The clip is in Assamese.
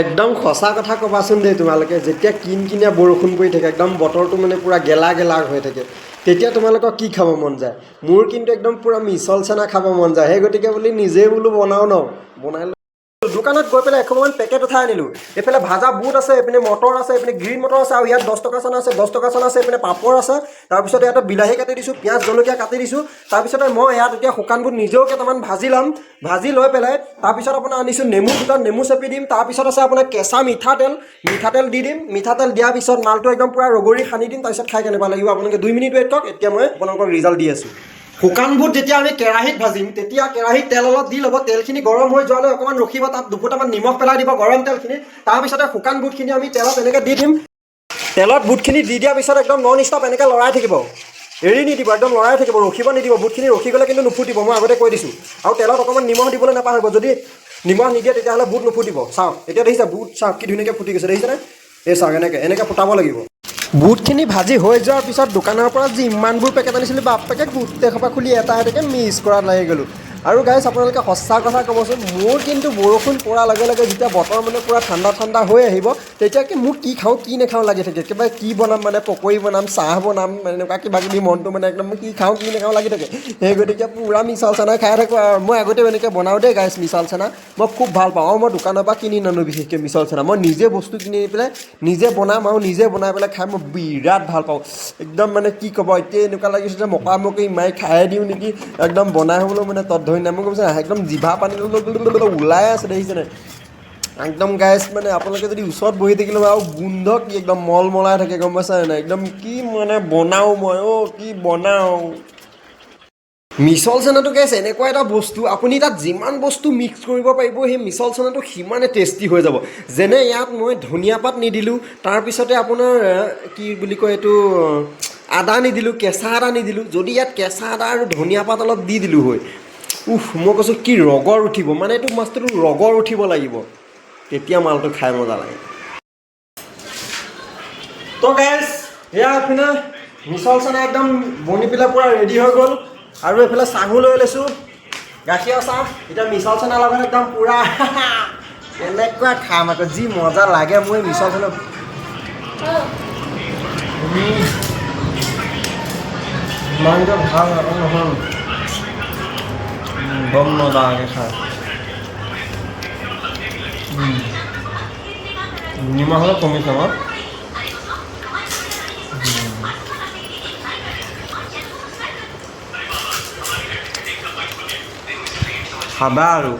একদম সঁচা কথা ক'বাচোন দেই তোমালোকে, যেতিয়া কিনকিনীয়া বৰষুণ পৰি থাকে, একদম বতৰটো মানে পূৰা গেলা গেলা হৈ থাকে, তেতিয়া তোমালোকৰ কি খাব মন যায়? মোৰ কিন্তু একদম পূৰা মিছল চানা খাব মন যায়। সেই গতিকে বুলি নিজেই বোলো বনাওঁ ন, বনাই দোকানত গৈ পেলাই এশমান পেকেট উঠাই আনিলোঁ। এইফালে ভাজা বুট আছে, এইপিনে মটৰ আছে, এইপিনে গ্ৰীণ মটৰ আছে, আৰু ইয়াত 10 টকা চানা আছে, 10 টকা চানা আছে, এইপিনে পাপৰ আছে। তাৰপিছত ইয়াতে বিলাহী কাটি দিছোঁ, পিঁয়াজ জলকীয়া কাটি দিছোঁ। তাৰপিছতে মই ইয়াত এতিয়া শুকান বুট নিজেও কেইটামান ভাজি ল'ম। ভাজি লৈ পেলাই তাৰপিছত আপোনাৰ আনিছোঁ নেমু দুটা, নেমু চেপি দিম। তাৰপিছত আছে আপোনাৰ কেঁচা মিঠাতেল, মিঠাতেল দি দিম। মিঠাতেল দিয়াৰ পিছত মালটো একদম পূৰা ৰগৰি সানি দিম। তাৰপিছত খাই কেনেকুৱা লাগিব আপোনালোকে 2 মিনিট ৱেইট কৰক। এতিয়া মই আপোনালোকক ৰিজাল্ট দি আছোঁ। শুকান বুট যেতিয়া আমি কেৰাহীত ভাজিম, তেতিয়া কেৰাহীত তেল অলপ দি ল'ব। তেলখিনি গৰম হৈ যোৱালৈ অকণমান ৰখিব। তাত দুফুটামান নিমখ পেলাই দিব গৰম তেলখিনি। তাৰপিছতে শুকান বুটখিনি আমি তেলত এনেকৈ দি দিম। তেলত বুটখিনি দি দিয়াৰ পিছত একদম নন ষ্টপ এনেকৈ লৰাই থাকিব, এৰি নিদিব, একদম লৰাই থাকিব, ৰখিব নিদিব। বুটখিনি ৰখি গ'লে কিন্তু নুফুটিব, মই আগতে কৈ দিছোঁ। আৰু তেলত অকণমান নিমখ দিবলৈ নাপাহৰিব। যদি নিমখ নিদিয়ে, তেতিয়াহ'লে বুট নুফুটিব। চাওক, এতিয়া দেখিছে, বুট চাওক কি ধুনীয়াকৈ ফুটি গৈছে, দেখিছেনে? এই চাওক, এনেকৈ এনেকৈ ফুটাব লাগিব। বুটখিনি ভাজি হৈ যোৱাৰ পিছত দোকানৰ পৰা যিমানবোৰ পেকেট আনিছিলোঁ, বাপেকে গোটেইসোপা খুলি এটা এটাকৈ মিক্স কৰাত লাগি গ'লোঁ। আৰু গাইছ, আপোনালোকে সঁচা কথা ক'বচোন, মোৰ কিন্তু বৰষুণ পৰাৰ লগে লগে যেতিয়া বতৰ মানে পূৰা ঠাণ্ডা ঠাণ্ডা হৈ আহিব, তেতিয়া কি মোক কি খাওঁ কি নাখাওঁ লাগি থাকে। কিবা কি বনাম, মানে পকৰি বনাম, চাহ বনাম, এনেকুৱা কিবা কিবি মনটো মানে একদম কি খাওঁ কি নাখাওঁ লাগি থাকে। সেই গতিকে পূৰা মিছল চানা খাই থাকোঁ। আৰু মই আগতেও এনেকৈ বনাওঁ দেই গাইছ। মিছল চানা মই খুব ভাল পাওঁ আৰু মই দোকানৰ পৰা কিনি নানো বিশেষকৈ মিছল চানা। মই নিজে বস্তু কিনি আনি পেলাই নিজে বনাম আৰু নিজে বনাই পেলাই খাই মই বিৰাট ভাল পাওঁ। একদম মানে কি ক'ব, এতিয়া এনেকুৱা লাগিছে যে মকা মকি মাৰি খাই দিওঁ নেকি। একদম বনাই হ'বলৈও মানে তত ধৰি নাই। মই কৈছোঁ, একদম জিভা পানী ওলাই আছে, দেখিছেনে? একদম গাইছ, মানে আপোনালোকে যদি ওচৰত বহি থাকিলে আৰু গোন্ধ কি একদম মলমলাই থাকে, গম পাইছা নাই? একদম কি মানে বনাওঁ মই, অ' কি বনাওঁ। মিছল চানাটো গাইছ এনেকুৱা এটা বস্তু, আপুনি তাত যিমান বস্তু মিক্স কৰিব পাৰিব, সেই মিছল চানাটো সিমানে টেষ্টি হৈ যাব। যেনে ইয়াত মই ধনিয়া পাত নিদিলোঁ, তাৰপিছতে আপোনাৰ কি বুলি কয় এইটো, আদা নিদিলোঁ, কেঁচা আদা নিদিলোঁ। যদি ইয়াত কেঁচা আদা আৰু ধনিয়া পাত অলপ দি দিলোঁ হয়, উফ, মই কৈছোঁ কি ৰগৰ উঠিব। মানে এইটো মাছটোতো ৰগৰ উঠিব লাগিব, তেতিয়া মালটো খাই মজা লাগে। তো গাইছ, এয়া এইপিনে মিছল চানা একদম বনি পেলাই পূৰা ৰেডি হৈ গ'ল। আৰু এইফালে চাহো লৈ লৈছোঁ, গাখীৰৰ চাহ। এতিয়া মিছল চানাৰ লগত একদম পূৰা কেনেকুৱা খাম আকৌ, যি মজা লাগে। মোৰ এই মিছল চানা ইমান যে ভাল আকৌ নহয়, গম মজা লাগে খাই। নিমখ অলপ কমিছে ন। খাবা আৰু।